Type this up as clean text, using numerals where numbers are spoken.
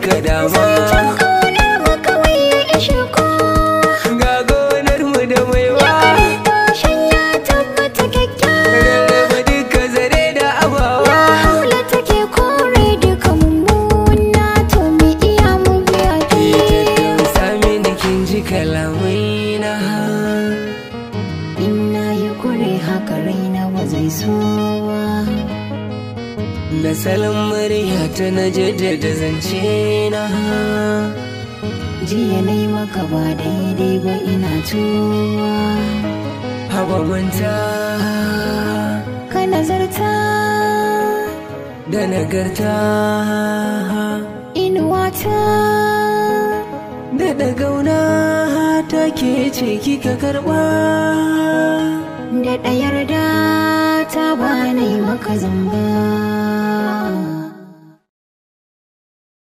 duka dama. Zancen ƙaunar mu kawai ya ishe kowa. Ga gonar mu da maiwa. Dashen ya tabbata kyakkyawa. Rarraba duka zare da abawa. La haula take kore duka mummuna, to mu iya mu biya Ki kewa. tattausa mini kin ji kalamai na. Ina yi kure haka raina ba zai so ba. Da salon murya ta na jaddada zance na. Jiya na yi maka ba daidai ba, ina tuba. Haba manta. Ka nazarta. Da nagarta. Inuwata. Da ɗagauna ta ke ce kika karɓa. Da ɗayar da ta ba na yi maka zamba.